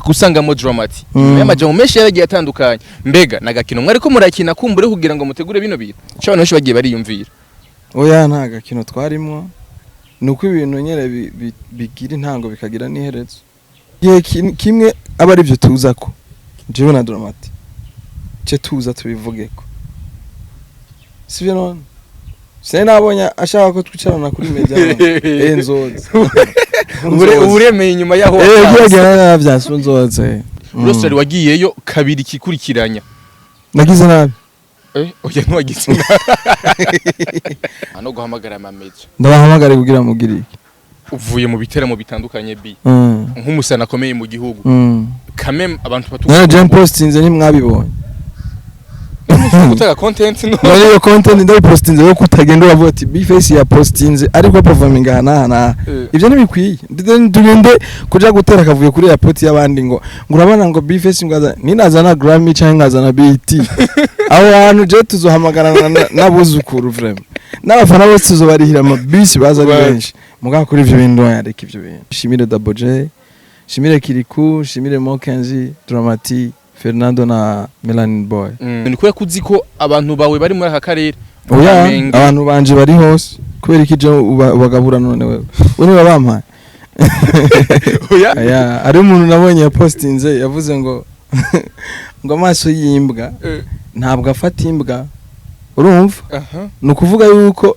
Kusangamo Drama-T y'amajambo menshi yaragiye atandukanye. Mbega nagakino mwariko murakina kumbure kugira ngo mutegure bino bintu? Ico abantu benshi bagiye bariyumvira. Oya, nta gakino twarimwo. Ni uko ibintu nyene bigira intango bikagira n'iherezo. Igihe kimwe aba arivyo tuzako jewe na Drama-T ce tuza tubivugeko, sivyo? None sinari nabonye ashaka ko twicarana kuri media none. Nzoza. Uburemeye inyuma yaho. Kiyagira navyanse, nzoza. Rosary wagiyeyo kabiri kikurikiranya. Nagize nabi. Oya, ntiwagize nabi no guhamagara amameja. Ndabahamagare kugira mugire iki? Uvuye mu biteramo bitandukanye bi nk'umusana akomeye mu gihugu kameme abantu None je postinze ntimwabibonye? Gutanga content no. None iyo content ndayipostinze yo kutagenda uravuga ati B-Face ya postinze ariko performing aha n'aha n'aha. Ibyo ntibikwiye. Tugende kuja gutera akavuyo kuri airport y'abandi ngo urabona ngo B-Face ngo ninazana Grammy canke nkazana BET, aho hantu je tuzohamagarana n'abuzukuru vraiment, n'abafana bose tuzobarihira amabisi baza ari benshi. Mugabo kuri ivyo bintu yareka ivyo bintu. Shimire Double J, shimire Kirikou, shimire Mokenzi, Drama-T, Fernando na Melanin Boy. Ni kubera ko uzi ko abantu bawe bari muri aka karere? Oya. Kamenge. Abantu banje bari hose. Kubera iki je ubagabura? None wewe we niba bampaye? Oya. Aya, hari umuntu nabonye yapostinze yavuze ngo amaso y'imbwa ntabwo afata imbwa, urumva? Aha. Ni ukuvuga yuko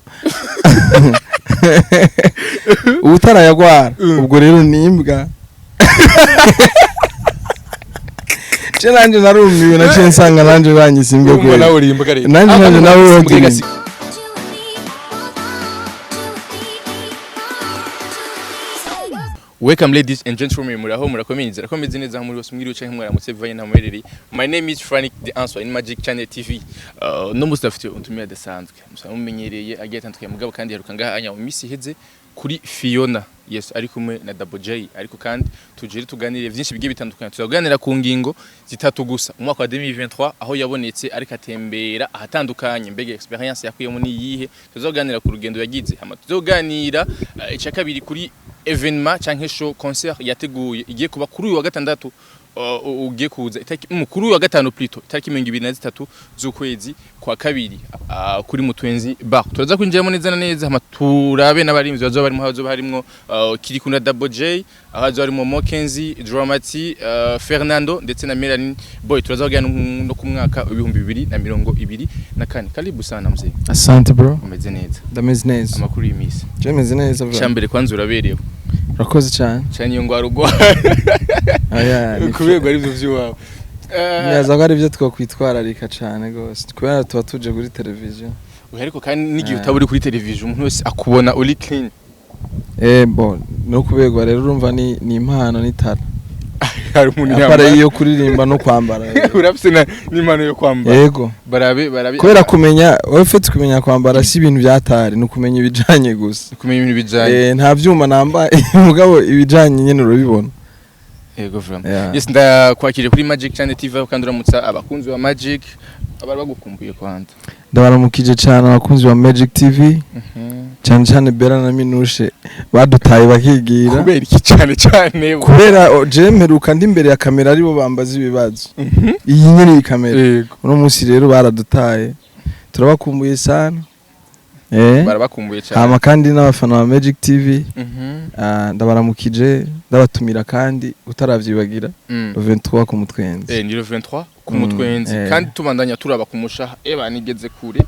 utarayagwara ubwo rero ni imbwa. Je nanje narumiwe, naciye nsanga nanje banyise imbwa. Urumva Kweli. nawe uri imbwa rero. Nanje Ah, nanje nawe imbwa uri igasiga. Welcome, ladies and gentlemen, muraho, murakomeye, nizera ko meze neza aho muri hose, mwiriwe canke mwaramutse bivanye n'aho muherereye. My name is Frank the Answer in Magic Channel TV. No musi afite utumire adasanzwe. Musa mumenyereye agiye atandukanye, mugabo kandi yaruka ngaha anya mu misi iheze kuri Fiona. Yes, ari kumwe na Double J, ariko kandi tujere tuganire vyinshi bigiye bitandukanye. Tuzaganira ku ngingo zitatu gusa. Umwaka wa 2023 aho yabonetse ariko atembera ahatandukanye, mbega experience yakuyemo ni iyihe? Tuzaganira ku rugendo yagize. Hama tuzoganira ica kabiri kuri événement canke show concert yateguye igiye kuba kuri uyu wa gatandatu ugiye kuza itariki kuri uyu wa gatanu plutôt, itariki 23 z'ukwezi kwa kabiri kuri Mutwenzi Bar. Turaza kwinjiramo neza na neza, hama turabe n'abarimvyi bazoba barimo, hazoba harimwo Kirikou na Double J, ahazoba harimo Mokenzi, Drama-T, Fernando ndetse na Melanin Boy. Turaza kuganira no ku mwaka w'2024. Karibu sana mzee. Asante bro. Umeze neza? Ndameze neza. Amakuru y'imisi? Je meze neza bro. Cambere kwanza uraberewe. Urakoze cyane. Cyane iyo ngwara ugwaye. Aya ni Kuberwa arivyo vy'iwawe. Nyaza ko aribyo twakwitwararika cyane gose kubera tuba tuje kuri televiziyo. Oya, ariko kandi n'igihe utaba uri kuri televiziyo umuntu wese akubona uri clean. Bon, no kuberwa rero urumva ni impano n'itara. Hari umuntu apara yambara iyo kuririmba no kwambara. Urafise n'impano yo kwambara. Yego. Barabe barabe. Kubera kumenya wowe ufite kumenya kwambara si ibintu byatari, ni ukumenya ibijanye gusa. Kumenya ibintu bijanye. Nta vyuma nambaye, mugabo ibijanye nyene urabibona. Yego vraiment. Yeah. Yes, ndakwakiriye kuri Magic Channel TV kandi uramutsa abakunzi ba Magic abari bagukumbuye kwanza. Ndabaramukije cyane abakunzi ba Magic TV, cyane cyane Bella na Minushe badutaye bakigira. Kubera iki cyane cyane? Kubera je mperuka ndi imbere ya kamera aribo bambaza ibibazo, iyi nyene iyi kamera. Uno munsi rero baradutaye, turabakumbuye sana. Barabakumbuye cyane. Hama kandi n'abafana ba Magic TV, ndabaramukije, ndabatumira kandi utaravyibagira le 23 ku Mutwenzi. Ni le 23 ku Mutwenzi. Kandi tubandanya turaba ku mushaha, eba nigeze kure.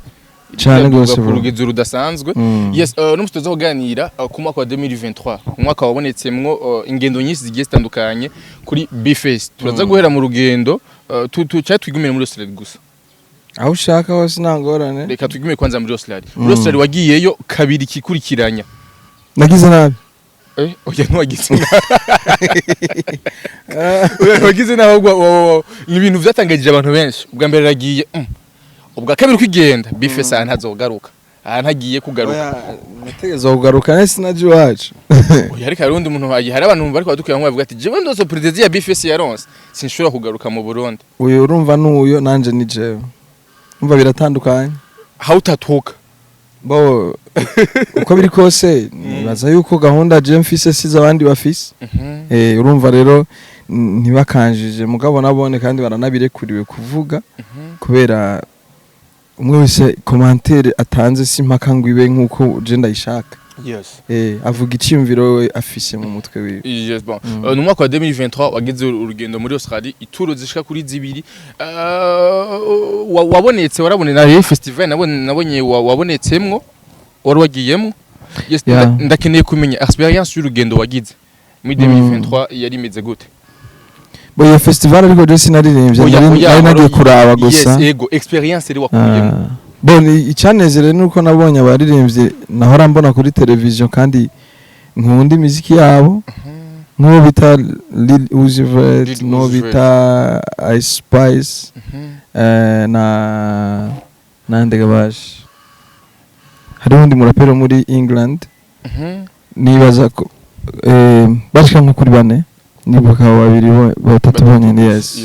Cane Iraduga gose ku bro. rugezo rudasanzwe. Yes, no tuza kuganira ku mwaka wa 2023, umwaka wabonetsemwo ingendo nyinshi zigiye zitandukanye kuri B-Face. Turaza guhera mu rugendo tu twigumire muri Australia gusa. Aho ushaka hose nta ngorane. Reka twigumire kwanza muri Australia. Muri Australia wagiyeyo kabiri kikurikiranya. Nagize nabi. Oya, ntiwagize nabi. Oya, ntiwagize nabi, ahubwo ni ibintu vyatangajije abantu benshi. Ubwa mbere ragiye, ubwa kabiri ukigenda B-Face aha ntazogaruka, aha ntagiye kugaruka. Oya, nategerezwa kugaruka nese sinaje iwacu. Oya, ariko hari undi muntu hari abantu bariko badukurikira bavuga ati jewe ndose président ya B-Face yaronse sinshobora kugaruka mu Burundi. Uyu urumva n'uyo nanje ni jewe, umva biratandukanye. Aho utatoka. Bo uko biri kose nibaza yuko gahunda je mfise siza abandi bafise. Urumva rero Ntibakanjije mugabo nabone kandi baranabirekuriwe kuvuga, kubera umwe wese commentaire atanze si impaka ngo ibe nk'uko je ndayishaka. Avuga iciyumviro we afise mu mutwe wiwe. Yes, bon. Mu mwaka wa 2023 wagize urugendo muri Australie, ituro zishika kuri zibiri. Wabonetse warabone na festival nabonye wabonetsemwo, wari wagiyemwo. Yes. Ndakeneye kumenya experience y'urugendo wagize muri 2023 yari imeze gute? Bo, iyo festival ariko je sinaririmbye. Oya, oya, Nari nagiye kuraba gusa. Yes, ego, experience iri wakuyemo. Ah. Bon, icyanezere nuko nabonye abaririmbyi nahora mbona kuri televiziyo kandi nkunda imiziki yabo, nk'uwo bita Lil Uzi Vert, Lil n'uwo Uzi Vert. bita Ice Spice, na nande gabaje, hariho undi muraperi wo muri England. Nibaza ko bashika nko kuri bane, nibuka babiri, batatu bonyene, yes.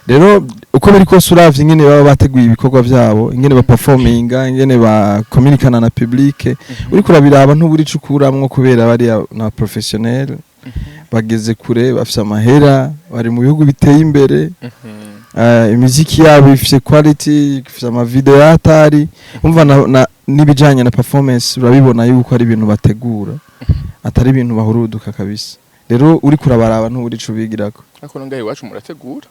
Rero uko biri kose, uravye ingene baba bateguye ibikorwa vyabo, ingene baperforminga, ingene bakominikana na public, uriko urabiraba ntubura ico ukuramwo, kubera bariya na professionnel bageze kure, bafise amahera, bari mu bihugu biteye imbere. Imiziki yabo ifise quality, ifise amavideo y'atari umva na n'ibijanye na performance, urabibona yuko ari ibintu bategura, atari ibintu bahuruduka kabisa. Rero uriko urabaraba ntubura ico ubigirako. Ariko no ngaho iwacu murategura.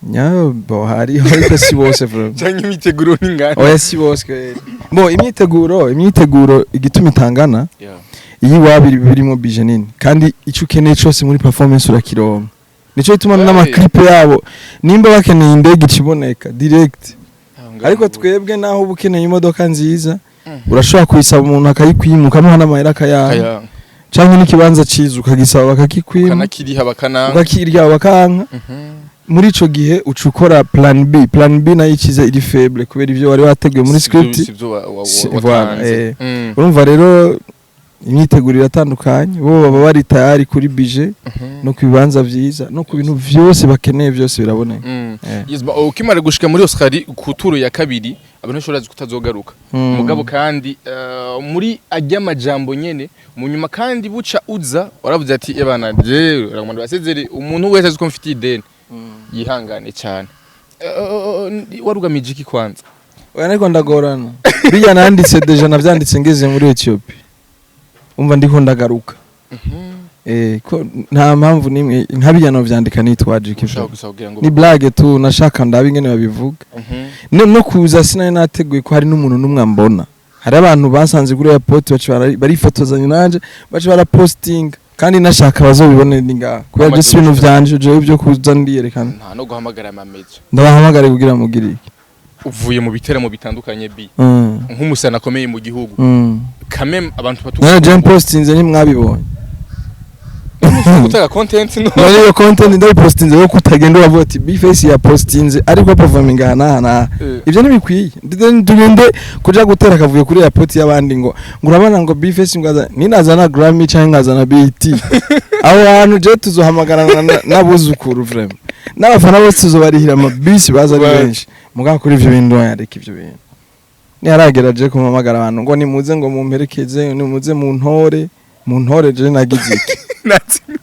Nyabo hariho, ariko si bose vraiment. Cyangwa imiteguro n'ingana? Oya, si bose kweri. Bo, imyiteguro igituma itangana, iyo iwabo birimo budget nini, kandi icyo ukeneye cyose muri performance urakironka. Nico gituma n'amaklipe yabo, nimba bakeneye indege, ikiboneka direct. Ariko twebwe naho uba ukeneye imodoka nziza, urashobora kuyisaba umuntu akayikwima, ukamuha n'amahera akayaha, canke n'ikibanza ciza ukagisaba bakakikwima, ukanakiriha bakana ukakirya bakanka. Muri ico gihe uca ukora plan B. Plan B nayo ikiza iri faible kubera ivyo wari wateguye muri script. Sivyo Voilà, watanze. Urumva rero imyiteguro iratandukanye. Bo baba bari tayari kuri budget no ku bibanza vyiza no ku bintu vyose bakeneye, byose biraboneka. Yes, ukimara gushika muri Australie ku turo ya kabiri, abantu benshi barazi kutazogaruka. Mugabo kandi muri ajya majambo nyene mu nyuma kandi buca uza waravuze ati: "Ebana, je ragomba basezere umuntu wese azi ko mfitiye ideni yihangane cyane." Warugamije iki kwanza? Oya, ariko ndagorana. Bijya nanditse déjà navyanditse ngeze muri Ethiopia. Umva, ndiko ndagaruka. Ko nta mpamvu nimwe nkabijya no vyandika nitwaje iki? Ushaka gusa kugira ngo Ni blague tu, nashaka ndabe ingene babivuga. No kuza sinari nateguye ko hari n'umuntu n'umwe ambona. Hari abantu basanze kuri airport baca barifotozanya nanje, baca barapostinga, kandi nashaka bazobibone ni ngaha, kubera Bamaze je si ibintu gushika. vyanje jewe byo kuza ndiyerekana. Nta no guhamagara amameja? Ndabahamagare kugira mugire iki? Uvuye mu biteramo bitandukanye bi nk'umusana akomeye mu gihugu, kameme abantu batu None je postinze ntimwabibonye? Gutanga content no None iyo content ndayipostinze yo kutagenda uravuga ati Bface ya postinze ariko performing aha n'aha n'aha. Ivyo ntibikwiye. Tugende kuja gutera akavuyo kuri airport y'abandi ngo urabona ngo Bface ngo ninazana Grammy canke nkazana BET, aho hantu je tuzohamagarana n'abuzukuru vraiment, n'abafana bose tuzobarihira amabisi baza ari benshi. Mugabo kuri ivyo bintu yareka ivyo bintu, niharagera je kumpamagara abantu ngo nimuze, ngo mumperekeze, nimuze muntore, muntore. Je nagize iki?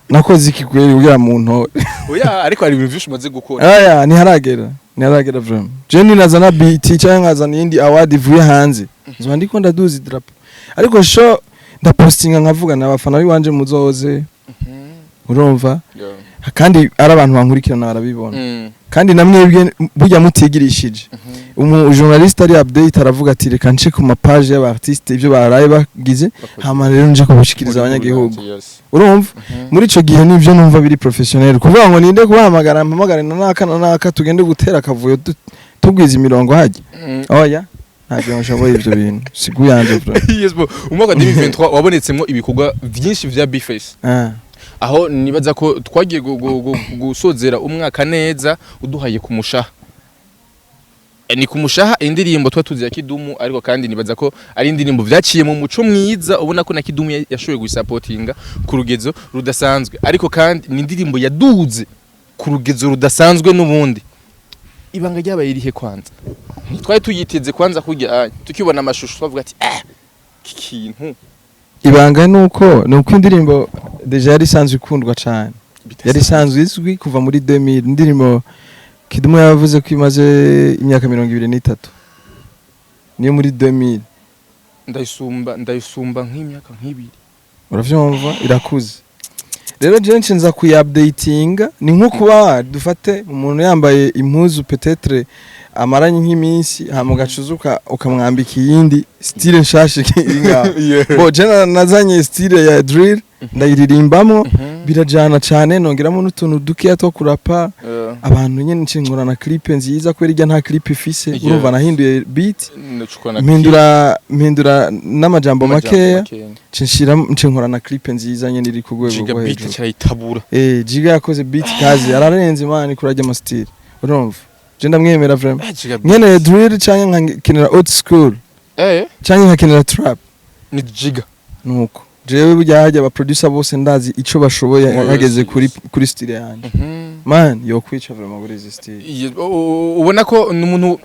Nakoze iki kweri kugira muntore? Oya, ariko hari ibintu byinshi umaze gukora. Aya, ntiharagera, ntiharagera vraiment. Je ninazana BET cyangwa nkazana iyindi award ivuye hanze, nzoba ndiko ndaduza idarapo. Ariko show ndapostinga nkavuga n'abafana biwanje muzoze, urumva? Kandi ari abantu bankurikirana barabibona. Kandi namwebwe burya mutigirishije, umu journaliste ari update aravuga ati: "Reka nce ku mapage y'aba artiste ibyo baraye bagize, hama rero nje kubishikiriza abanyagihugu." Urumva, muri ico gihe nivyo numva biri professionnel. Kuvuga ngo ninde kubahamagara, mpamagare na naka na naka, tugende gutera akavuyo, tugwiza imirongo hajya, oya, ntabyo nshoboye ivyo bintu siguyanje bro. Yes, bo umwaka wa 2023 wabonetsemwo ibikorwa vyinshi vya Bface, aho nibaza ko twagiye gusozera umwaka neza uduhaye ku mushaha. Ni ku mushaha indirimbo twa tuzi ya Kidumu, ariko kandi nibaza ko ari indirimbo vyaciye mu muco mwiza, ubona ko na Kidumu yashoboye gusapotinga ku rugezo rudasanzwe, ariko kandi ni indirimbo yaduze ku rugezo rudasanzwe. N'ubundi ibanga ryabaye irihe kwanza? Ntitwari tuyiteze kwanza kurya tukibona amashusho twavuga ati: "Eh, iki kintu." Ibanga nuko indirimbo déjà yari isanzwe ikundwa cane. Yari isanzwe izwi kuva muri 2000. Indirimbo Kidumu yavuze ko imaze imyaka 23, niyo muri 2000. Ndayisumba nk'imyaka nk'ibiri. Uravyumva, irakuze. Rero je nce nza kuyiupdatinga. Ni nko kuba dufate umuntu yambaye impuzu peut-être amaranye nk'iminsi, hama ugacuza ukamwambika iyindi style nshasha iri ngaho. Bo je nazanye style ya drill, ndayiririmbamo, birajana cane, nongeramo n'utuntu dukeya two kurapa. Abantu nyene nce nkora na clip nziza, kubera irya nta clip ifise. Urumva, nahinduye beat, mpindura n'amajambo makeya, nce nshira, nce nkora na clip nziza nyene iri ku rwego Jiga rwo beat hejuru. Cyarayitabura. Jiga yakoze beat kazi, ararenze man kurajya ama style. Urumva, je ndamwemera vraiment. Jiga beat. Nkeneye drill canke nkakenera old school canke nkakenera trap, ni Jiga. Nuko jewe burya hajya aba producer bose ndazi ico bashoboye. Hageze kuri style yanje, man, yokwica vraiment kuri izi style. Ubona ko ni umuntu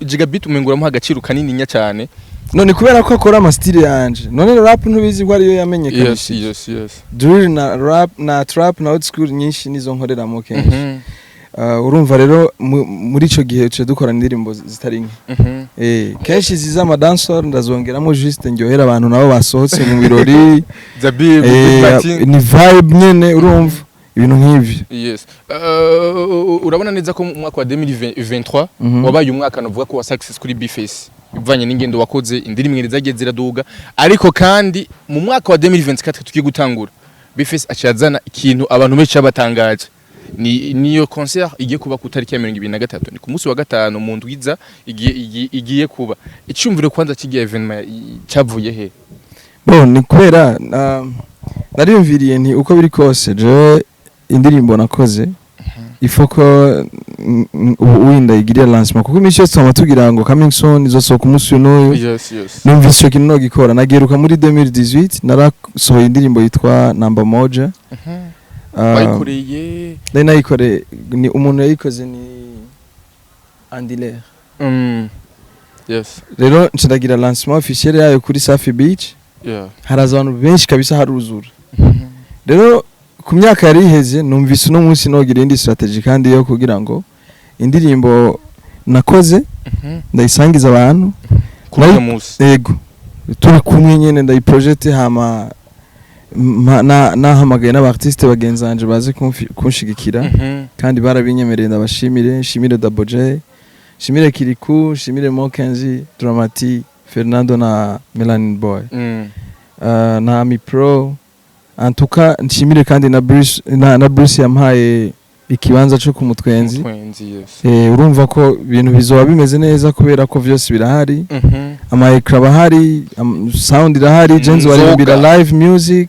Jiga beat umenguramo agaciro kanini nya cyane. None kubera ko akora ama style yanje. None rap ntubizi ko ariyo yamenyekanishije? Yes. Drill na rap na trap na old school nyinshi nizo nkoreramo kenshi. Urumva rero muri ico gihe tuce dukora indirimbo zitari nke. Kenshi ziza ama dancehall ndazongeramo, juste ndyohera abantu nabo basohotse mu birori. Zabib. Martin. Ni vibe nyene, urumva, ibintu nk'ivyo. Yes. Urabona neza ko mu mwaka wa 2023 wabaye umwaka navuga ko wa success kuri Bface, bivanye n'ingendo wakoze, indirimbo ingene zagiye ziraduga. Ariko kandi mu mwaka wa 2024 tugiye gutangura, Bface aciye azana ikintu abantu benshi batangaje, ni niyo concert igiye kuba ku tariki ya 23, ni ku munsi wa gatanu mu ndwiza igiye kuba. Icyumviro kwanza kigiye événement cyavuye he? Bon, ni kubera nariyumviriye nti uko biri kose jewe indirimbo nakoze ifo ko ubu wenda igiriye lancement, kuko iminsi yose twama tugira ngo coming soon, izosohoka umunsi uyu n'uyu. Yes. Numvise ico kintu nogikora. Nageruka muri 2018, narasohoye indirimbo yitwa Namba Moja. Wayikoreye? Nari nayikoreye, ni umuntu yayikoze, ni Andiler. Rero nca ndagira lancement officiel yayo kuri Safi Beach. Haraza abantu benshi kabisa, haruzura. Rero ku myaka yari iheze, numvise uno munsi nogira iyindi strategy kandi yo kugira ngo indirimbo nakoze ndayisangiza abantu. Kuri uno munsi. Yego, turi kumwe nyene, ndayiprojete, hama nahamagaye n'aba artiste bagenzi banje baze kunshigikira. Kandi barabinyemereye, ndabashimire. Nshimire Double J, nshimire Kiriku, nshimire Mokenzi, Dramati, Fernando na Melanin Boy, na Ami Pro. Antuka nshimire kandi na Bruce, na Bruce yampaye ikibanza cyo ku Mutwenzi. Mutwenzi, yes. Urumva ko ibintu bizoba bimeze neza kubera ko vyose birahari. Ama écran bahari, sound irahari, Jenz Inzoga. baririmbira live music.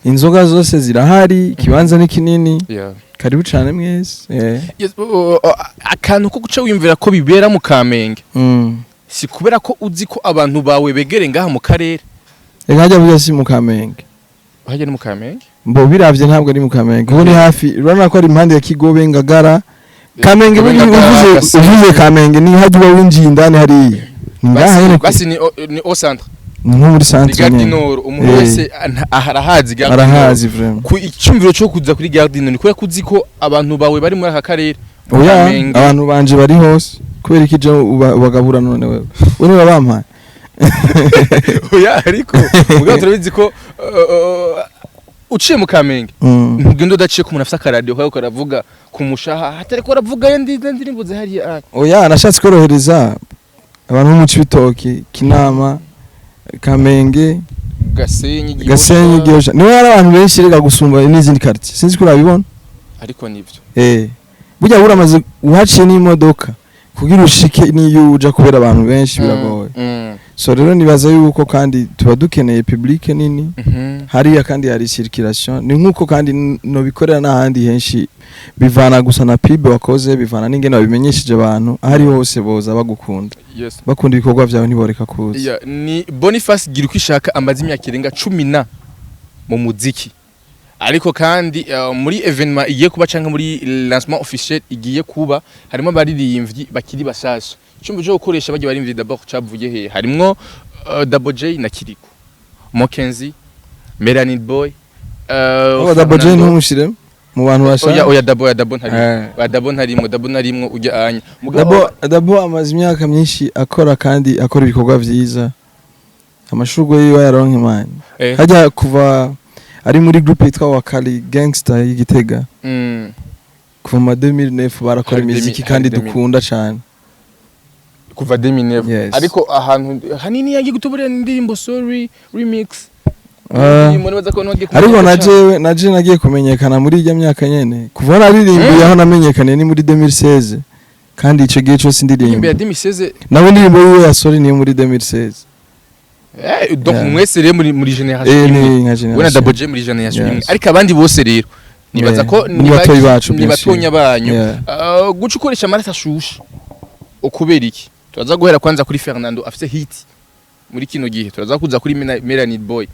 Inzoga zose zirahari, ikibanza ni kinini. Karibu cane mwese. Yes, akantu ko guca wiyumvira ko bibera mu Kamenge, si kubera ko uzi ko abantu bawe begere ngaha mu karere? Reka, hajya burya si mu Kamenge. Hajya ni mu Kamenge. Mbo biravye ntabwo ari mu Kamenge, kuko ni hafi, urabona ko ari impande ya Kigobe, Ngagara, Kamenge. Kigobe, Burya Ngagara, uvuze Gasenyi. uvuze Kamenge ni hajya uba winjiye indani hariya, ni ngaha Basi nyene. Basi ni au centre. Ni nko muri Ni centre Gare du nyene. Nord, umuntu wese arahazi Gare du Nord. Arahazi vraiment. Ku icyumviro cyo kuza kuri Gare du Nord ni kubera ko uzi ko abantu bawe bari muri aka karere mu Oya. Kamenge? Abantu banje bari hose. Kubera iki je ubagabura? None wewe we niba bampaye? Oya, ariko mugabo turabizi ko uciye mu Kamenge ntugenda udaciye ku muntu afite akaradiyo kariko karavuga ku mushaha, hatari ko aravuga ndirimbo zihariye, ah. Oya, nashatse korohereza abantu bo mu Cibitoki, Kinama, Kamenge, Gasenyi, Gihosha. Gasenyi, Gihosha, niho hari abantu benshi rega gusumba n'izindi quartier. Sinzi ko urabibona. Ariko nivyo. Burya buramaze uhaciye n'imodoka kugira ushike niyo uja, kubera abantu benshi biragoye. So rero nibaza yuko kandi tuba dukeneye public nini hariya, kandi hari circulation. Ni nkuko kandi nobikorera n'ahandi henshi, bivana gusa na pub wakoze, bivana n'ingene wabimenyesheje abantu. Aho ari hose boza bagukunda, bakunda ibikorwa vyawe, ntiboreka kuza. Yeah, ni Boniface Girukwishaka, amaze imyaka irenga 10 na mu muziki. Ariko kandi muri événement igiye kuba canke muri lancement officiel igiye kuba, harimo abaririmbyi bakiri bashasha. Icyumba cyo gukoresha bagiye baririmbyi d'abord cavuye he? Harimwo Double J na Kiriko, Mokenzi, Melanin Boy. Oh, Double J ntumushiremo mu bantu Oya. bashaka. Oya, Double, oya, Double ntarimo. Eh. Oya, Double ntarimo, Double ntarimwo ujya anya. Mugabo Double amaze imyaka myinshi akora kandi akora ibikorwa vyiza, amashurwe yiwe yaronka imana. Hajya kuva ari muri groupe yitwa Wakali Gangster y'Igitega, kuva mu 2009 barakora Hari imiziki 2000 kandi hari 2000. dukunda cyane. Kuva 2009? Yes. Ariko ahantu hanini yagiye gutuburira indirimbo Sorry Remix. Ah. Indirimbo nibaza ko ntiwagiye Ariko kumenyekana na cane. jewe na je nagiye kumenyekana muri irya myaka nyene. Kuva naririmbiye aho namenyekaniye ni muri 2016, kandi ico gihe cose Indirimbo indirimbo ya 2016? Nawe indirimbo yiwe ya Sorry niyo muri 2016. Donc Yeah. mwese rero muri génération Eh, imwe. ni nka We na génération. Double J muri génération imwe. Yes. Ariko abandi bose rero nibaza Yeah. ko Ni batoyi bacu, ni bien batonya sûr. banyu. Yeah. Guca ukoresha amaraso ashushe ukubera iki? Turaza guhera kwanza kuri Fernando afite hit muri kino gihe, turaza kuza kuri Melanin Boy,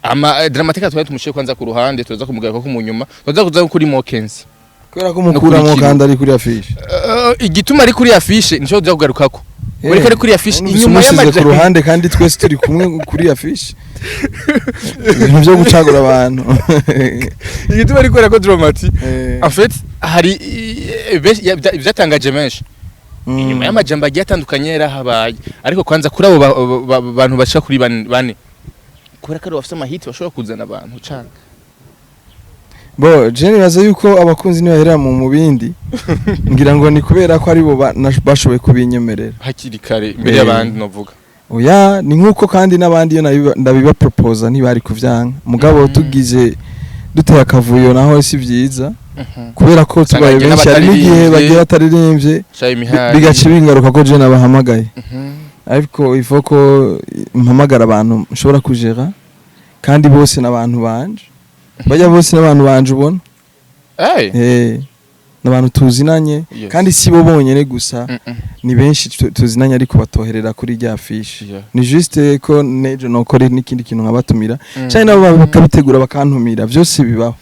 ama Dramatica twari tumushiye kwanza ku ruhande, turaza kumugaruka ko mu nyuma, turaza kuza kuri Mokenzi. Kubera ko No mukuramo kuri Kino. kandi ari kuri affiche. Igituma ari kuri affiche nico tuza kugarukako. Uriko ari kuri affiche Numvise inyuma umusize ku y'amajambo ruhande kandi twese turi kumwe kuri affiche, ibintu byo gucagura abantu. Igituma ari kubera ko Dramati Eh, en fait hari byatangaje menshi inyuma y'amajambo agiye atandukanye yarahabaye. Ariko kwanza kuri abo bantu bashika kuri bane, kubera ko ari bafite amahiti bashobora kuzana abantu cane. Bo je nibaza yuko abakunzi nibaherera mu bindi, ngira ngo ni kubera ko aribo bashoboye kubinyemerera hakiri kare imbere Eh. y'abandi novuga. Oya, ni nkuko kandi n'abandi iyo ndabiba proposa ntibari kuvyanka, mugabo tugize duteye akavuyo naho si vyiza, kubera ko Usanga tubaye hagiye benshi, hari n'igihe n'abataririmbye. bagiye bataririmbye, Shaye imihari. bigaca bingaruka ko je nabahamagaye. Ariko il faut ko mpamagara abantu nshobora kujera, kandi bose n'abantu banje, bajya bose n'abantu banje ubona. Hey. Eh, n'abantu tuzinanye. Yes. Kandi si bo bonyene gusa, ni benshi tuzinanye ariko batoherera kuri rya affiche. Ni juste ko nejo nokora n'ikindi kintu nkabatumira, canke nabo bakabitegura bakantumira, byose bibaho.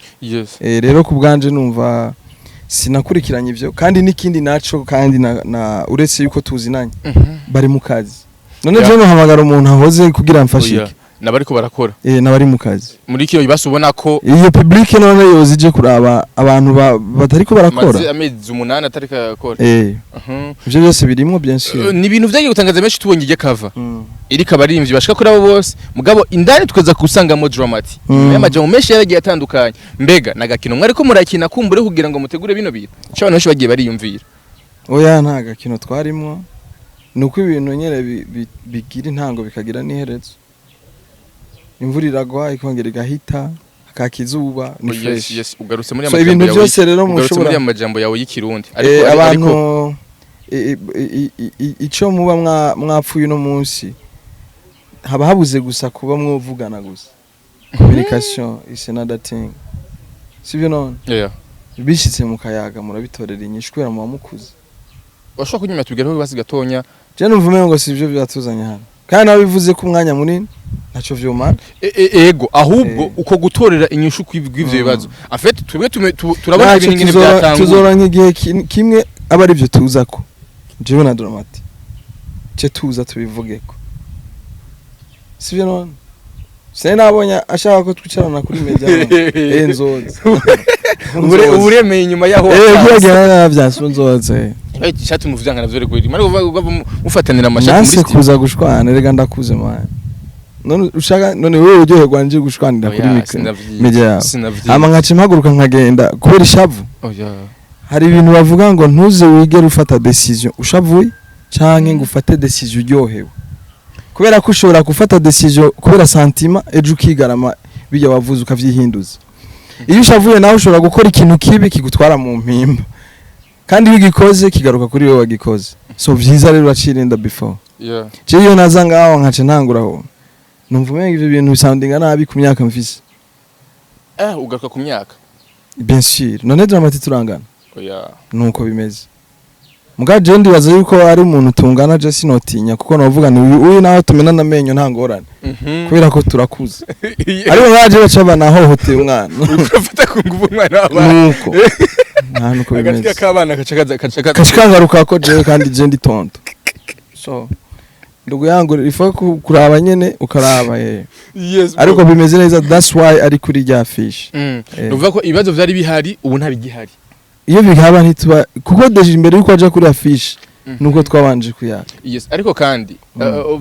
Eh, rero ku bwanje numva sinakurikiranye ivyo, kandi n'ikindi naco kandi na uretse yuko tuzinanye, bari mu kazi. None je nohamagara umuntu ahoze kugira mfashe Oya. iki? N'abariko barakora. Eh, n'abari mu kazi. Muri kino bibazo ubona ko Iyo public none yoza ije kuraba abantu batariko barakora? Maze amezi 8 atariko akora. Eh, ivyo byose birimwo, bien sûr. Ni ibintu vyagiye gutangaza benshi tubonye iryo cover iriko abaririmbyi bashika kuri abo bose, mugabo indani tukaza kusangamo Dramati. Y'amajambo menshi yaragiye atandukanye. Mbega nagakino mwariko murakina kumbure kugira ngo mutegure bino bintu? Ico abantu benshi bagiye bariyumvira. Oya, nta gakino twarimwo, ni uko ibintu nyene bigira intango bikagira n'iherezo. Imvura iragwa ikongera igahita, hakaka izuba, ni Oh, yes, fresh. Yes, ugarutse muri So amajambo ibintu yawe, byose rero ugarutse mushobora muri amajambo yawe y'ikirundi. Eh, ariko abantu ico muba mwapfuye uno munsi, haba habuze gusa kuba mwovugana gusa. Communication is another thing, sibyo none? Yeah. Bishitse mu kayaga murabitorera inyishu kubera muba mukuze. Washobora kunyuma tubwira basi gatonya. Je numva umengo ngo si ivyo byatuzanye hano, kandi nawe bivuze ko umwanya munini ntaco vyomara. Ego, ahubwo Eh. uko gutorera inyishu kw'ivyo bibazo, en fait twebwe turabona Naco ibintu ingene byatanguye. Tuzora nk'igihe kimwe aba arivyo tuzako jewe na Dramati ce tuza tubivugeko, sivyo none? Sinari nabonye ashaka ko twicarana kuri media none. Eh, nzoza. Uburemeye inyuma yaho. Eh, watanze. kugira navyanse nzoza, eh. Eh, ishati muvyanga navyo reko iri mariko mufatanira amashati muri Nanse studio. kuza gushwana, rega ndakuze man. None ushaka none wewe uryoherwa nje gushwanira kuri Oya, micro sinavyiye. media yawe? Sinavyiye. Hama nkaca mpaguruka nkagenda kubera ishavu? Oya. Hari ibintu bavuga ngo ntuze wigere ufata décision ushavuye canke ngo ufate décision uryohewe, kubera ko ushobora gufata décision kubera sentiment, ejo ukigarama bijya wavuze ukavyihinduza. Iyo ushavuye nawe ushobora gukora ikintu kibi kigutwara mu mpimba, kandi iyo ugikoze kigaruka kuri wowe wagikoze. So vyiza rero uracirinda before. Je iyo naza ngaho nkaca ntangura aho, numva umenga ivyo bintu bisoundinga nabi ku myaka mfise. Eh, ugaruka ku myaka. Bien sûr, none Dramati turangana? Oya. Nuko bimeze. Muga je ndibaza yuko ari umuntu tungana, je sinotinya kuko novuga ni uyu nawe tumenana amenyo nta ngorane, kubera ko turakuze. Ariko nkaje baca banahohoteye umwana. Urafata ku nguvu umwana w'abana. Nuko nta nuko Agatsika bimeze. k'abana kaca kaza kaca kaza. Kacikangaruka ko jewe kandi je ndi tonto, so Ndugu yangu, ifa kuraba nyene ukaraba. Yes, bro. Ariko bimeze neza, that's why ari kuri rya fiche. Nuvuga ko ibibazo vyari bihari ubu ntabigihari. Iyo bihaba ntituba, kuko déjà imbere yuko aja kuri affiche nuko twabanje kuyaga. Yes, ariko kandi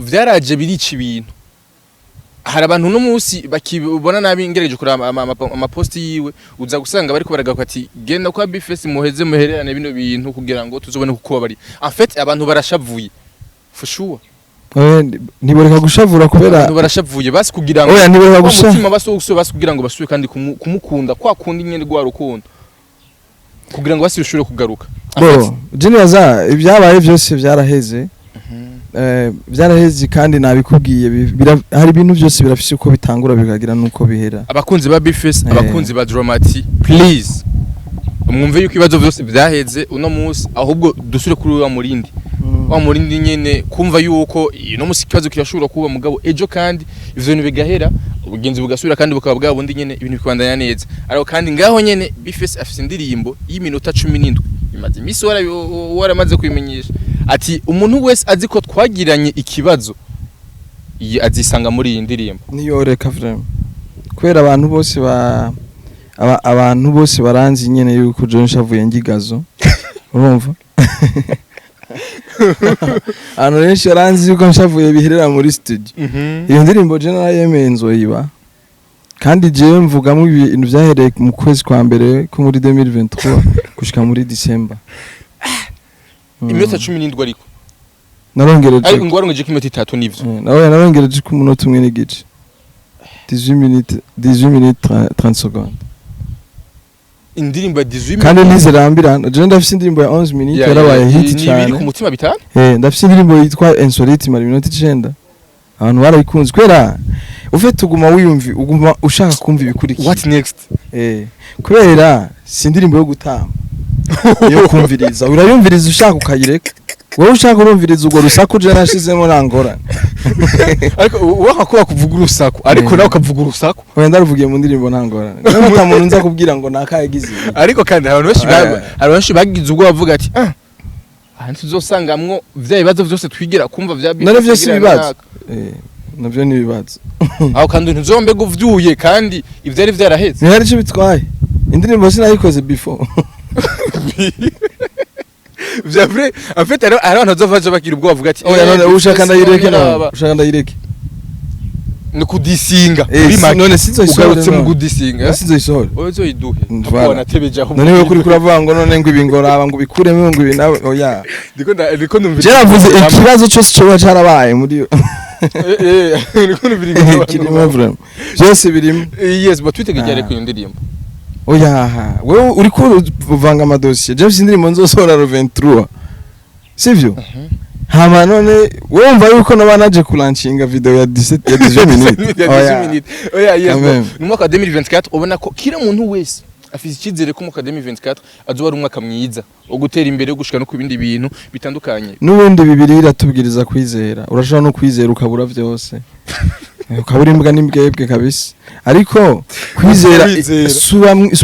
vyaraje birica ibintu. Hari abantu uno munsi bakibona nabi. Ngerageje kuraba amaposti yiwe, uza gusanga bariko baragaruka ati: "Genda kwa B-Face, muheze muhererane bino bintu kugira ngo tuzobone kuko bari." En fait, abantu barashavuye for sure. Oya, ntiboreka gushavura kubera Abantu barashavuye basi kugira ngo Oya, ntiboreka wa gusha mutima basi wo gusubira, basi kugira ngo basubire kandi kumukunda kwa kundi nyene rwa rukundo, kugira ngo basi rushobore kugaruka. En fait, Bo je nibaza ibyabaye byose byaraheze. Byaraheze kandi nabikubwiye, hari ibintu byose birafise uko bitangura bikagira nuko bihera. Abakunzi ba B-Face, abakunzi ba Drama-T, please mwumve yuko ibibazo byose byaheze uno munsi, ahubwo dusubire kuri wa murindi, wa murindi nyene, kumva yuko uno munsi ikibazo kirashobora kuba, mugabo ejo kandi ivyo bintu bigahera, ubugenzi bugasubira kandi bukaba bwa bundi nyene, ibintu bikabandanya neza. Ariko kandi ngaho nyene B-Face afise indirimbo y'iminota 17 imaze imisi waramaze kubimenyesha ati umuntu wese azi ko twagiranye ikibazo, iyi azisanga muri iyi ndirimbo. Niyoreka vraiment, kubera abantu bose ba abantu bose baranzi nyene yuko je nshavuye ngigazo. Urumva, abantu benshi baranzi yuko nshavuye biherera muri studio. Iyo ndirimbo je narayemeye nzoyiba, kandi jewe mvugamo ibintu vyahereye mu kwezi kwa mbere ko muri 2023 gushika muri December. Iminota 17 ariko. Narongereje. Ariko ngo warongeje ko iminota 3, nivyo? Nawe narongereje ku munota umwe n'igice, 18 minutes, 18 minutes 30 secondes. Indirimbo ya 18. Kandi ntizirambirana. Je ndafise indirimbo ya 11 minutes yarabaye hit Ni ibiri cyane. ku mutima bitanu. Ndafise indirimbo yitwa Insolite, imara iminota 9, abantu barayikunze kubera ufite uguma wiyumvi, uguma ushaka kumva ibikurikira. What next? Kubera si indirimbo yo gutamba, yo kumviriza, urayumviriza ushaka ukayireka. Wowe ushaka urumviriza urwo rusaku je nashizemo, nangorane. Ariko waka kuba kuvuga urusaku, ariko nawe ukavuga urusaku. Oya, ndaruvugiye mu ndirimbo, ntangorane. Niyo ata muntu nza kubwira ngo nakayagize ibi. Ariko kandi hari abantu benshi Eh. hari benshi bagize ubwo bavuga ati: "Ah, aha ntituzosangamwo vya bibazo vyose twigira kumva vya None vyose twigira ibibazo? naka." Navyo ni ibibazo. Aho kandi ntuzombe uvyuye kandi ivyari vyaraheze. Ntihari ico bitwaye, indirimbo sinayikoze before. Vya vrai, en fait, hari abantu bazova bagira ubwoba bavuga ati: Oya, "Eh, none ushaka ndayireke? None none ushaka ndayireke? Ni kudisinga." Eh, Muri make none sinzoyisohore ugarutse mu none. kudisinga. Sinzoyisohore. Oya, uzoyiduhe. Voilà. Apo wanatebeje aho. None wewe kuri kuravuga ngo none ngo ibi, ngo raba, ngo ubikuremo, ngo ibi nawe, oya. Ndiko ndumvira. Je navuze ikibazo cyose coba carabaye muri Ndiko ndumvira. Kirimo vraiment, byose birimo. Yes, but twitegereje Ah. ariko iyo ndirimbo. Oya, wewe uriko uvanga amadosiye. James, indirimbo nzosohora le 23, sivyo? Hama none wewe wumva yuko naba naje kulanshinga video ya 17, ya 18 minutes? Ya Oya. 18 minutes. Oya, yes. Quand Bro. même. Ni umwaka wa 2024, ubona ko kila muntu wese afise icyizere ko umwaka wa 2024 azoba ari umwaka mwiza wo gutera imbere, wo gushika no ku bindi bintu bitandukanye. N'ubundi bibiri iratubwiriza kwizera. Urashobora no kwizera ukabura byose, ukabura imbwa n'imbwebwe kabisa, ariko kwizera. Kwizera. Si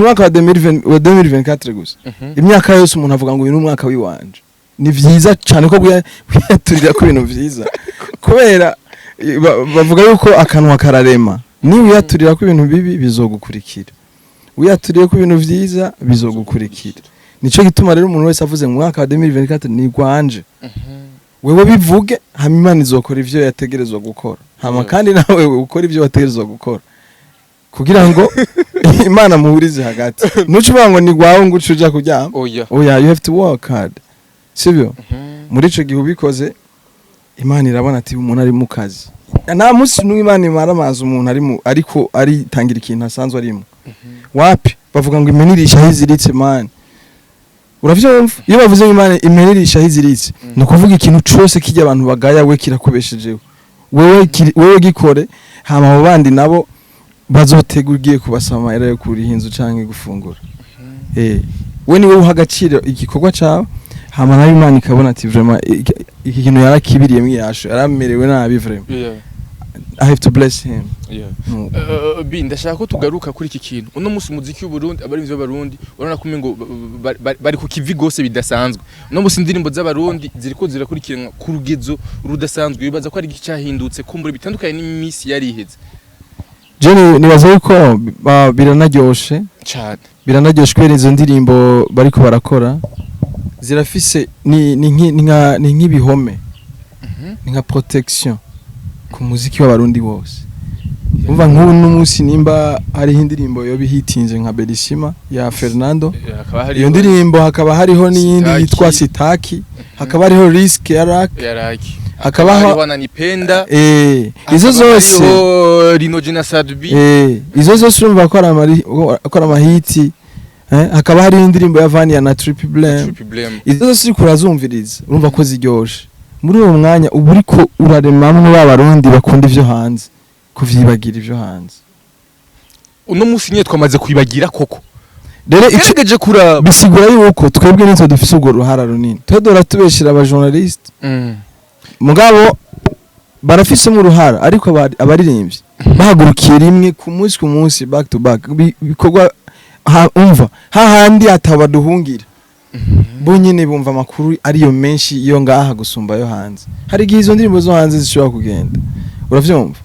umwaka wa 2020, wa 2024 gusa, imyaka yose umuntu avuga ngo uyu ni umwaka w'iwanje. Ni vyiza cyane ko kwiyaturira ku bintu vyiza, kubera bavuga yuko akanwa kararema. Niba wiyaturira ko ibintu bibi, bizogukurikira. Wiyaturiye ko ibintu vyiza, bizogukurikira. Nico gituma rero umuntu wese avuze mu mwaka wa 2024 ni gwanje, wewe bivuge, hama Imana izokora ivyo yategerezwa gukora. Hama kandi nawe ukora ivyo wategerezwa gukora kugira ngo Imana muhurize hagati. Ntuce uvuga ngo ni gwawe ngo uce uja kuryama. Oya. Oya, you have to work hard, sibyo? Muri ico gihe ubikoze, Imana irabona ati umuntu ari mu kazi. Nta munsi n'umwe Imana imara amazi umuntu ari mu ariko aritangira ikintu asanzwe arimo. Wapi, bavuga ngo impene aho iziritse, man, uravyumva? Iyo bavuze ngo Imana impene aho iziritse, ni ukuvuga ikintu cose kijya abantu bagaya, we kirakubeshejeho. Wewe wewe gikore, hama abo bandi nabo bazotega ugiye kubasaba amahera yo kuriha inzu canke gufungura. We niwe uha agaciro igikorwa cawe, hama nayo Imana ikabona ati vraiment iki kintu yarakibiriyemwo iyasho, yaramerewe nabi vraiment, I have to bless him. Nuko. Bi ndashaka ko tugaruka kuri iki kintu. Uno munsi umuziki w'Uburundi, abarimvyi b'Abarundi, urabona ko umengo bari ku kivi gose bidasanzwe. Uno munsi indirimbo z'Abarundi ziriko zirakurikiranwa ku rugezo rudasanzwe. Bibaza ko ari iki cyahindutse kumbura bitandukanye n'imisi yari iheze? Je nibaza yuko biranaryoshe. Cyane. Biranaryoshe kubera izo ndirimbo bariko barakora zirafise ni nk'ibihome, ni nka protection ku muziki w'Abarundi bose. Umva, nk'ubu n'umunsi nimba hariho indirimbo yoba ihitinze nka Belisima ya Fernando, Hakaba hari iyo ndirimbo, hakaba hariho n'iyindi Sitaki. yitwa Sitaki, hakaba hariho Risk ya Rak, Yaraki, hakabaho hariho Nanipenda, izo zose, hariho Rino Jina Sadbi. Izo zose urumva ko ari amahiti, hakaba hariho indirimbo ya Vania na Triple Blame. Triple Blame. Izo zose uriko urazumviriza, urumva ko ziryoshe. Muri uwo mwanya uba uriko uraremamwo ba Barundi bakunda ivyo hanze kuvyibagira ivyo hanze. Uno munsi nyine twamaze kwibagira koko. Rero ico gerageje kuraba, bisigura yuko twebwe nitwe dufise urwo ruhara runini. Twe dora tubeshera aba journaliste, mugabo barafisemo uruhara, ariko abaririmbyi bahagurukiye rimwe ku munsi ku munsi, back to back, bikorwa umva hahandi atabaduhungira, bo nyene bumva amakuru ariyo menshi iyo ngaha gusumba yo hanze. Hari igihe izo ndirimbo zo hanze zishobora kugenda, uravyumva?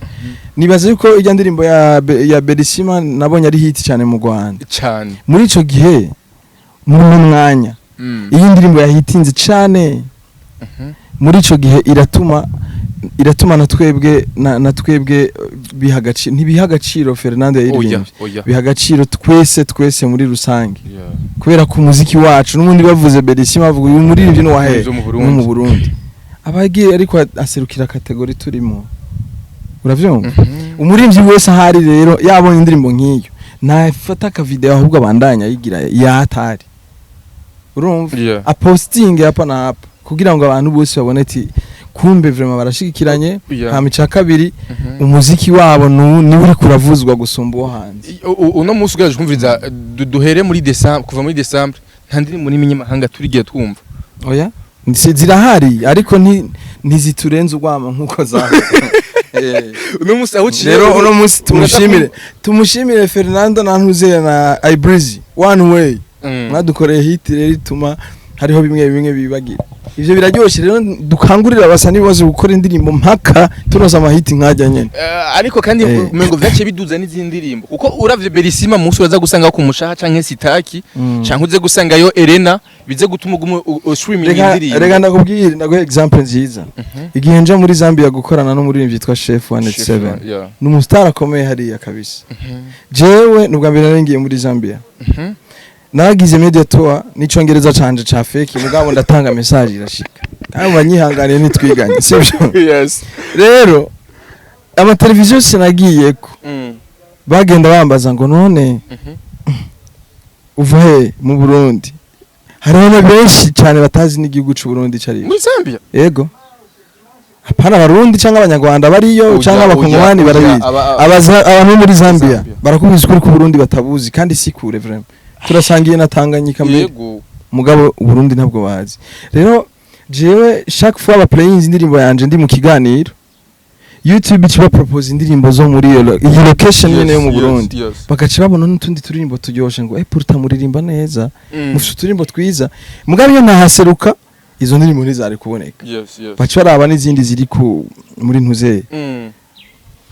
Nibaza yuko ijya ndirimbo ya Belisima nabonye ari hit cyane mu Rwanda. Cyane. Muri ico gihe, muri uno mwanya, iyi ndirimbo yahitinze cyane muri ico gihe iratuma na twebwe biha agaciro, ntibiha agaciro Fernando Oya. yaririmbye, Oya. biha agaciro twese twese muri rusange, kubera ko umuziki wacu n'ubundi bavuze Belisima bavuga uyu muririmbyi ni uwahe? Zo mu Burundi. No mu Burundi abagiye, ariko aserukira catégorie turimo, uravyumva? Umuririmbyi wese ahari rero yabonye indirimbo nk'iyo, ntafata akavideo, ahubwo abandanya ayigira yatari, urumva? Apostinge hapa na hapa kugira ngo abantu bose babone ati kumbe vraiment barashigikiranye. Hama ica kabiri, umuziki wabo niwe uriko uravuzwa gusumba uwo hanze. Uno munsi ugerageje kumviriza, duhere muri December, kuva muri December nta ndirimbo n'iminyamahanga turigiye twumva. Oya, zirahari, ariko ntiziturenze urwamo nkuko za Uno munsi aho uciye Rero uno munsi tumushimire Fernando na Ntuzeye na Ibreezy One Way, mwadukoreye hit rero ituma hariho bimwe bimwe bibagira. Ivyo biraryoshe. Rero dukangurira abasa bose gukora indirimbo mpaka tunoza amahiti nkajya nyene. Ariko kandi umengo vyaciye biduza n'izindi ndirimbo, kuko uravye Belisima munsi uraza gusanga ku mushaha canke Sitaki, canke uze gusangayo Elena, bize gutuma uguma streaming indirimbo. Reka ndakubwire, ndaguhe example nziza. Igihe nja muri Zambia gukorana n'umuririmbyi yitwa Chef 187, ni umustar akomeye hariya kabisa. Jewe nubwa mbere nari ngiye muri Zambia, naragize media tour n'icongereza canje ca fake, mugabo ndatanga message irashika, kandi banyihanganiye ntitwiganye, sibyo? Yes. Rero amateleviziyo sinagiyeko, bagenda bambaza ngo none uva he mu Burundi? Hariho na benshi cyane batazi n'igihugu c'u Burundi cari. Muri Zambia? Yego, hapana Abarundi cyangwa Abanyarwanda bariyo Oya, cyangwa Abakongomani oya, barabizi. Abantu bo muri Zambia Zambia. barakubwiza ukuri ko Burundi batabuzi, kandi si kure vraiment, turasangiye na Tanganyika mbere. Mugabo Burundi ntabwo bazi. Rero jewe chaque fois ba playing indirimbo yanje ndi mu kiganiro, YouTube ikiba propose indirimbo zo muri iyi location nyene yo mu Burundi, bagaca babona n'utundi turirimbo turyoshe ngo pourtant muririmba neza, mufite uturimbo twiza. Mugabo iyo ntahaseruka, izo ndirimbo ntizari kuboneka. Baca baraba n'izindi ziri ku muri ntuzeye.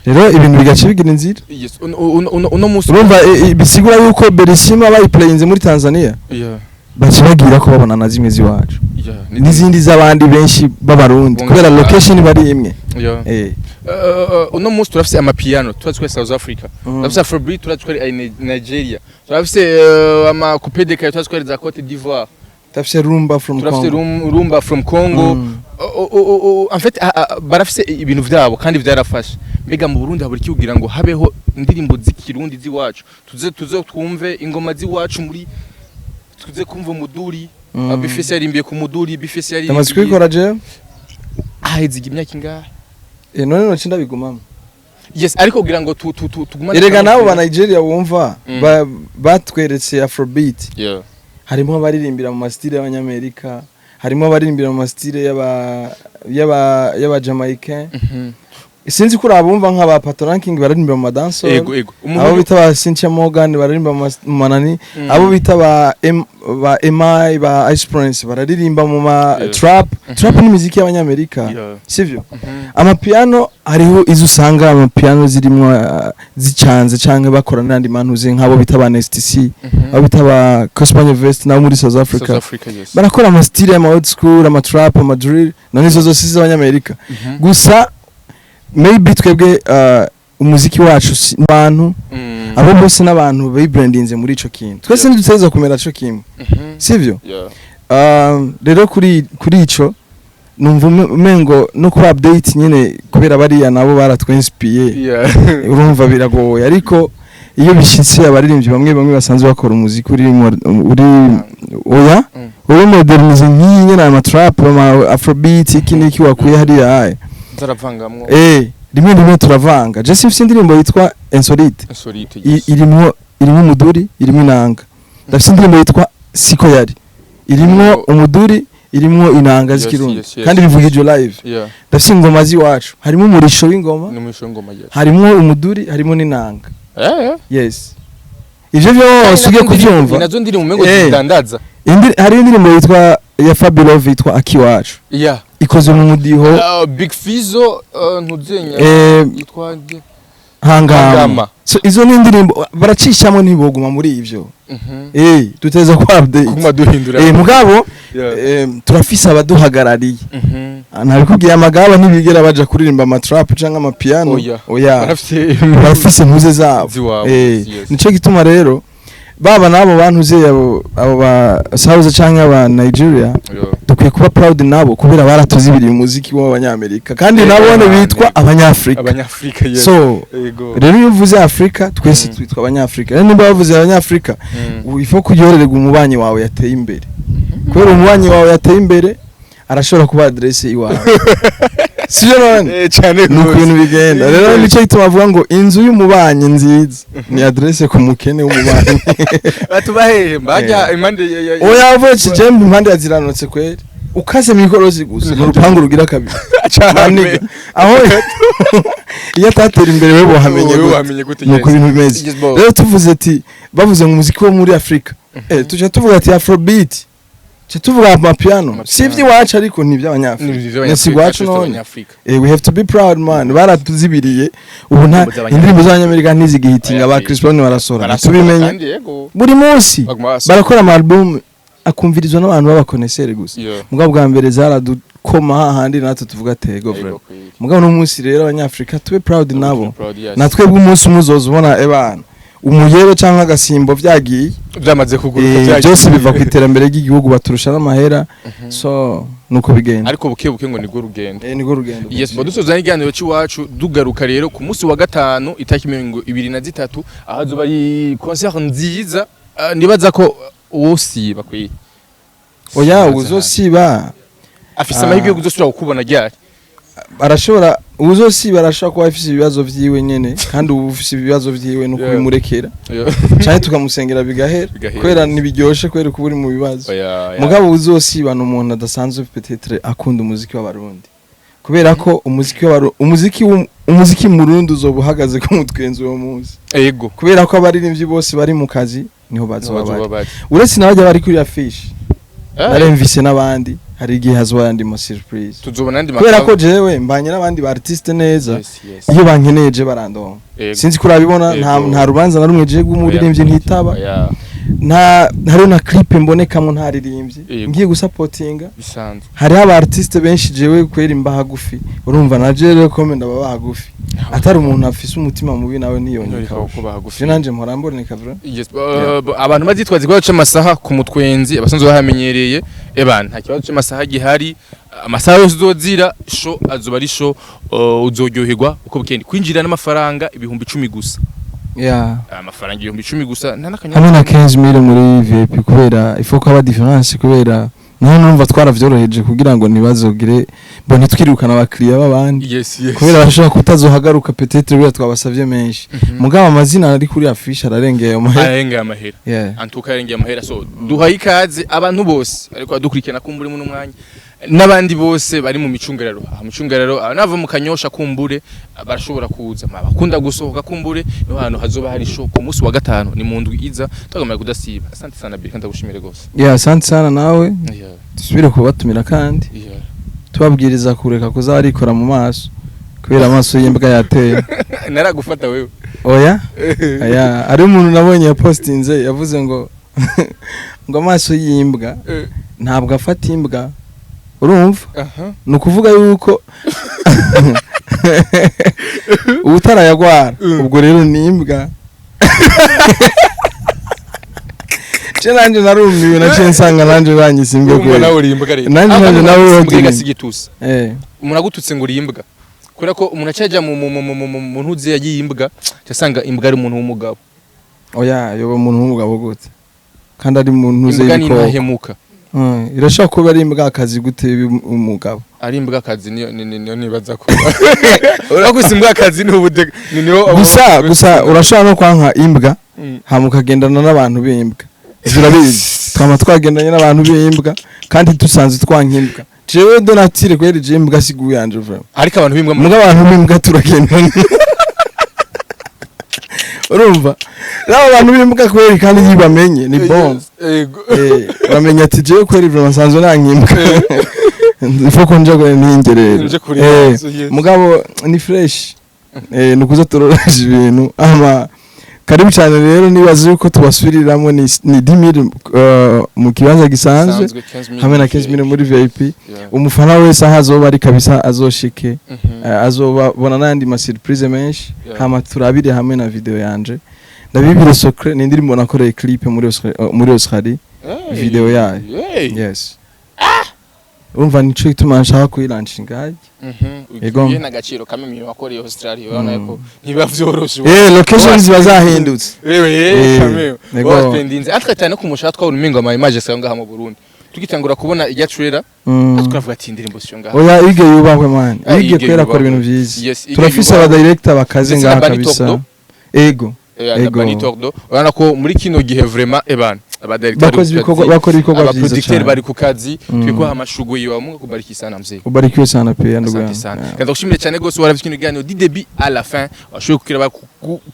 Rero ibintu bigaca bigira inzira. Yes, uno munsi Urumva, bisigura yuko Berisima bayiplayinze muri Tanzania, baca bagira ko babona na zimwe z'iwacu n'izindi z'abandi benshi b'Abarundi, kubera location bari imwe. Uno munsi turafise amapiano, turazi ko ari South Africa, turafise Afrobeat, turazi ko ari Nigeria, turafise ama coupé décalé, turazi ko ari za Cote d'Ivoire. Turafise rumba from Turafise Congo. Rumba from Congo. En fait, barafise ibintu vyabo kandi vyarafashe. Mbega mu Burundi habura iki kugira ngo habeho indirimbo z'ikirundi z'iwacu, tuze twumve ingoma z'iwacu, muri tuze kumva umuduri? Bifese yarimbiye ku muduri, Bifese Ndamaze yarimbiye kubikora jewe. Aheze imyaka ingahe? None noce ndabigumamo. Yes, ariko kugira ngo tugumane. Erega nabo ba Nigeria wumva, batweretse Afrobeat, harimo abaririmbira mu ma style y'Abanyamerika, harimo abaririmbira mu ma style y'aba Jamaicain. Sinzi ko urabumva nk'aba Patoranking baririmba mu madancehall. Ego ego. Abo bita ba Cynthia Morgan baririmba mu manani, abo bita ba M, ba MI, ba Ice Prince bararirimba mu ma trap. Trap ni imiziki y'abanyamerika, sivyo? Amapiano, hariho izo usanga amapiano zirimo zicanze canke bakora n'andi mantuze, nk'abo bita ba Nasty C, abo bita ba Cassper Nyovest nabo muri South Africa. South Africa, yes. Barakora ama style ama old school, ama trap, ama drill, none izo zose z'abanyamerika. Gusa maybe twebwe umuziki wacu si abantu abo bose n'abantu bibrandinze muri ico kintu, twese ntidutegerezwa kumera co kimwe, sivyo? Yeah. Rero kuri ico numva umengo no kuba update nyene, kubera bariya nabo baratwinspiye. Urumva biragoye, ariko iyo bishitse abaririmbyi bamwe bamwe basanzwe bakora umuziki uri oya uri modernize nk'iyi nyene, ama trap, ama afrobeat, iki n'iki wakuye hariya aye. Zaravangamwo. Rimwe rimwe turavanga. Je simfise indirimbo yitwa Insolite? Insolite, yes. Irimwo umuduri, irimwo inanga. Ndafise indirimbo yitwa Siko Yari, irimwo umuduri, irimwo inanga z'ikirundi, kandi bivugijwe live. Ndafise ingoma z'iwacu, harimo umurisho w'ingoma, N'umurisho w'ingoma, yes. harimo umuduri, harimo n'inanga. Yes, ivyo vyose ugiye kuvyumva. Ni nazo ndiri mu mengo zidandaza. Hari indirimbo yitwa ya Fabilove yitwa Akiwacu, ikozwe mu mudiho. Big Fizzo, ntuzenya yitwa nde? Hangama. Hangama. So izo ni indirimbo baracishamo, ntiboguma muri ivyo. Duteza ku update. Kuguma duhindura. Mugabo turafise abaduhagarariye. Ntabikubwiye, amagaba ntibigera baja kuririmba amatrap canke amapiano. Oya. Oya. Barafise Barafise impuze zabo. Ziwabo, yes. Nico gituma rero baba nabo bantuze abo ba South canke aba Nigeria, dukwiye kuba proud nabo kubera baratuzibiriye umuziki w'abanyamerika, kandi nabo bitwa abanyafrika. Abanyafrika, yes. So Ego. rero iyo uvuze Afrika, twese twitwa abanyafrika. Rero nimba bavuze abanyafrika, ifo kuryohererwa umubanyi wawe yateye imbere, kubera umubanyi wawe yateye imbere arashobora kuba adresse iwawe, sibyo none? Cyane Ni uko rwose. ibintu bigenda. Rero nicyo gituma bavuga ngo inzu y'umubanyi nziza ni adresse ku mukene w'umubanyi. Batubahehe mbajya impande Oya, avuye kijembe impande ya ziranotse kweri, ukase mikorosi gusa mu rupangu rugira kabiri. Cyane. Maniga aho iyo atatera imbere we bohamenye Wowe gute? wamenye gute? Nuko ibintu bimeze. Yes, bo. Rero tuvuze ati bavuze ngo umuziki wo muri Afrika, tuca tuvuga ati afrobeat, tuca tuvuga amapiano. Si iby'iwacu ariko ni iby'abanyafrika, ni si iwacu none. Abanyafrika. We have to be proud, man. Baratuzibiriye ubu nta Indirimbo z'abanyamerika. Indirimbo z'abanyamerika ntizigihitinga. Ba Chris Brown barasohora, tubimenye Kandi yego. buri munsi. Baguma basohora. Barakora ama album akumvirizwa n'abantu b'abakoneseri gusa. Mugabo bwa mbere zaradukoma hahandi natwe tuvuga tego Yego, bro. kweli. Mugabo no munsi rero abanyafrika tube proud nabo. Proud, yes. Natwe bw'umunsi umwe uzoza ubona ebana umuyebe canke agasimbo vyagiye. Byamaze kuguruka. Byagiye. Byose biva ku iterambere ry'igihugu, baturusha n'amahera, so nuko bigenda. Ariko buke buke ngo nirwo rugendo. Nirwo rugendo. Yes, bo dusoza n'ikiganiro cy'iwacu, dugaruka rero ku munsi wa gatanu itariki 23, aho azoba ari concert nziza. Nibaza ko uwosiba kwiye. Oya, uzosiba Afise amahirwe yo kuzosubira kukubona ryari? Arashobora, uzosiba arashobora kuba afise ibibazo vyiwe nyene, kandi ubu ufise ibibazo vyiwe no kubimurekera canke tukamusengera bigahera, Bigahera. kubera ntibiryoshe kubera kuba uri mu bibazo. Oya, oya. Mugabo uzosiba ni umuntu adasanzwe peut-être akunda umuziki w'abarundi, kubera ko umuziki w'abarundi, umuziki murundi uzoba uhagaze ku mutwenzi uwo munsi, kubera ko abaririmbyi bose bari mu kazi niho bazoba Bazoba bari, bari. Uretse n'abajya bari kuri affiche, naremvise n'abandi, hari igihe hazoba andi ma surprise. Tuzobona andi. Kubera ko jewe mbanye n'abandi ba artiste neza, Yes. iyo bankeneye je barandonka. Sinzi ko urabibona, nta nta rubanza na rumwe je rw'umuririmbyi ntitaba. Oya. Nta hariho na clip mbonekamwo ntaririmbye ngiye gusapotinga. Bisanzwe. Hariho aba artiste benshi jewe kwera imba hagufi, urumva na je rero kome ndababa hagufi, atari umuntu afise umutima mubi nawe ntiyoneka. Nyoreka kuba hagufi. Je nanje mpora mboneka bro. Yes, abantu bazitwaza ikibazo c'amasaha ku mutwenzi, abasanzwe bahamenyereye, eba nta kibazo c'amasaha gihari. Amasaha yose uzozira show azoba ari show, uzoryoherwa uko bukende. Kwinjira n'amafaranga 10,000 gusa. Amafaranga 10,000 gusa, nta n'akanya. Hamwe na 15,000 muri VIP, kubera il faut ko haba différence, kubera niho numva twaravyoroheje kugira ngo ntibazogire bo ntitwirukana abakiriya b'abandi, Yes. kubera bashobora kutazohagaruka peut-être buriya twabasavye menshi. Mugabo amazina ari kuri affiche ararengeye ayo mahera. Ararengeye amahera. Antuka yarengeye amahera. So duhaye ikaze abantu bose ariko badukurikirana kumbura muri mwanya. N'abandi bose bari mu micungararo, aha micungararo, nava mu Kanyosha kumbure barashobora kuza, abakunda gusohoka kumbure niho hantu hazoba hari show ku munsi wa gatanu, ni mu ndwi iza, twagamara kudasiba. Asante sana B, kandi ndagushimire gose. Yeah, asante sana nawe. Dusubire kubatumira kandi tubabwiriza kureka kuzarikora mu maso kubera amaso y'imbwa yateye. Naragufata wewe. Oya oya, ari umuntu nabonye yapostinze yavuze ngo amaso y'imbwa ntabwo afata imbwa, urumva? Ni ukuvuga yuko utarayagwara ubwo rero ni imbwa. Ce nanje narumiwe, naciye nsanga nanje banyise imbwa. Urumva nawe Kweli. uri imbwa rero. Nanje Ah, nanje kandi nawe umuntu wagiye. gasiga igitusi. Umuntu agututse ngo uri imbwa, kubera ko umuntu acaja mu ntuzi yagiye imbwa, asanga imbwa ari umuntu w'umugabo. Oya, yoba umuntu w'umugabo gute kandi ari mu ntuze Imbwa ni y'ibikoko? intahemuka. Irashobora kuba ari imbwa akazi gute umugabo? Ari imbwa akazi niyo niyo nibaza ko uragusa imbwa akazi ni ubude ni niyo. Gusa urashobora no kwanka imbwa hama ukagendana n'abantu b'imbwa. Ivyo urabizi, twama twagendanye n'abantu b'imbwa kandi dusanzwe twanka imbwa. Jewe donatire kweri, je imbwa siguye yanje vraiment. Ariko abantu b'imbwa Muga abantu b'imbwa turagendana, urumva n'abo bantu b'imbwa kweri, kandi iyo bamenye ni bon. Bamenya ati jewe kweri vraiment nsanzwe nanka imbwa, ifo ko nja ningerera. Nje kureba inzu, yes. Mugabo ni fresh, ni ukuza turoroshya ibintu ama karibu cyane. Rero nibaza yuko tubasubiriramo ni 10,000 mu kibanza gisanzwe Gisanzwe, 15,000 hamwe na muri 15,000 VIP. muri VIP. Umufana wese aho azoba ari kabisa azoshike, azobabona n'ayandi ma surprise menshi. Hama turabire hamwe na video yanje ndabibire secret, ni indirimbo nakoreye clip muri Australie. Hey. Video yayo. Hey. Yes, urumva nico gituma nshaka kuyilanshinga harya. Ego. Ugiye n'agaciro kamwe mu wakoreye Australia, urabona ko ntibiba vyoroshe. Location ziba zahindutse. Ewe, kamwe. Ego. Waspendinze atwe cyane ku mushahara, twabona umengo ama image asanga ngaha mu Burundi. Tugitangura kubona ijya trailer, twavuga ati indirimbo siyo ngaha. Oya, Ige yubahwe man. Ah, Ige Ige kwera akora yubahwe. ibintu vyiza. Yes, Ige Turafise yubahwe. aba director bakaze Ndetse na ngaha Bani kabisa. Tordo. Ego. Na Ego. Bani Tordo. Urabona ko muri kino gihe vraiment eban aba director Bakoze ibikorwa, bakora ibikorwa vyiza abaproducteur cyane. bari ku kazi. Twikuha amashugwe yiwa, Mungu akubariki sana mzee. Ubarikiwe sana pia ndugu Asante yangu. sana. Yeah. Kandi ndagushimire cyane gose waravye kino kiganiro du début à la fin. Washoboye kukiraba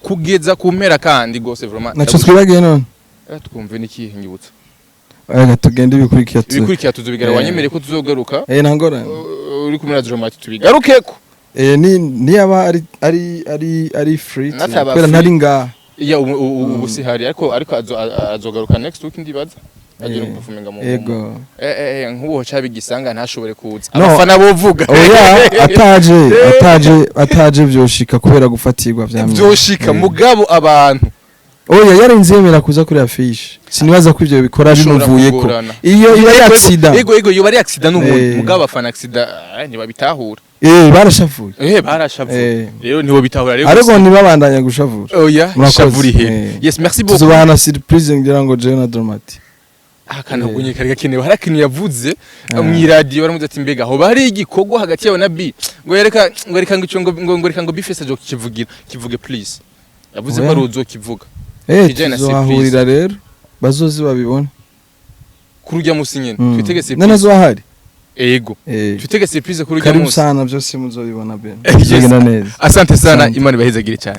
kugeza ku mpera kandi gose vraiment. Naco twibagiye none. Twumve n'ikihe nyibutsa. Ega tugende ibikurikira tu. Ibikurikira tuzobigara, wanyemereye ko tuzogaruka. Ntangorane. Uri kumwe na Dromati tubigarukeko. Ni niyaba ari free Nataba kubera free. ntari ngaha. Iya, ubu si hari, ariko azogaruka next week ndibaza. Agiye guperforminga mu Ego. Nk'ubu cabigisanga ntashobore kuza. No. Abafana bovuga. Oya, ataje vyoshika kubera gufatirwa vya mbere. Vyoshika mugabo abantu Oya, yarinze yemera kuza kuri affiche. Sinibaza ko ivyo bikora Bishobora bimuvuyeko. kugorana. Iyo iba ari accident. Ego, iyo bari accident n'umuntu, mugabo abafana accident ntibabitahura. Barashavuye. Barashavuye. Rero nibo bitahura rero. Ariko ntibabandanya gushavura. Oya, Murakoze. shavura ihe. Yes, merci beaucoup. Tuzobahana surprise ngira ngo jewe na Dromati. Akantu gunye kari gakenewe, hari akintu yavuze mu iradiyo, baramuze ati mbega hoba hari igikorwa hagati yawe na B, ngo yereka ngo reka ngo ico ngo reka ngo B-Face azo kivugira kivuge please, yavuze ko Oya. ari uzokivuga. Kijanye na Tuzohahurira rero bazoze babibone. Kuri urya musi nyene twitege None surprise. azohari. Ego, twitege surprise kuri urya Karibu musi. sana, byose muzobibona ben. Yes. Bizogenda neza. Asante sana. Asante. Imana ibahezagire cyane.